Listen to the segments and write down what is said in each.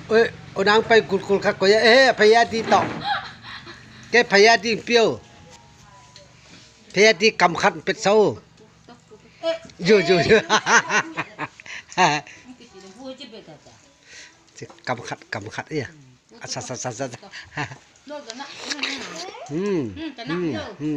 ເອີຍ ໂອນາງໄປກຸນຄຸນຄັກກໍຢ່າ ເອ ພະຍາດີຕອກ ແກພະຍາດີປ່ຽວ ພະຍາດີກຳຂັດເປັດເຊົາ ຢູ່ ຢູ່ ຢູ່ ກຳຂັດ ກຳຂັດ ເອີຍ ອາຊະ ຊະ ຊະ ຊະ ອືມ ອືມ ອືມ.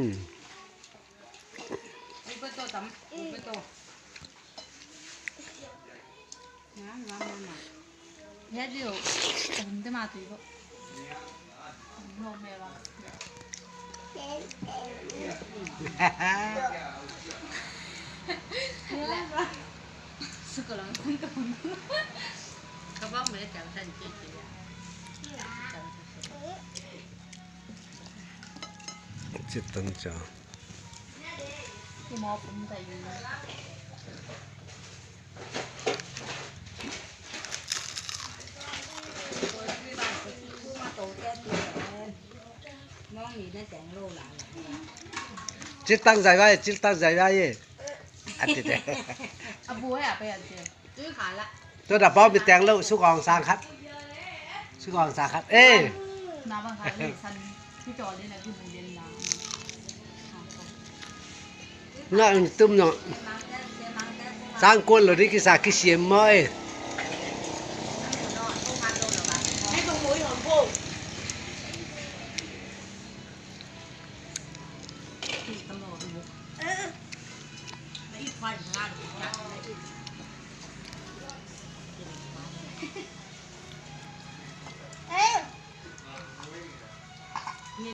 ຈິດຕັ້ງໃຈໄວ້ ຈິດຕັ້ງໃຈໄວ້. ອັນນີ້ເດ້ ອາບູໃຫ້ອາໄປອັນເດ ຊື້ຂາຍລະ ຕົວດາບອມໄປແຕ່ງໂລກ ສຸກອອງສາງຄັດ ສຸກອອງສາງຄັດ ເອ້ ໜ້າບັງຄັບນີ້ຊັ້ນ ຄືຈອນີ້ນະ ຄືມັນເດັ່ນນາ ເນາະ ຕຶມເນາະ ສ້າງກວນໂລດນີ້ ກິສາກິສຽມເອີຍ. ເອີ ແລ້ວອີກຄວັນງານ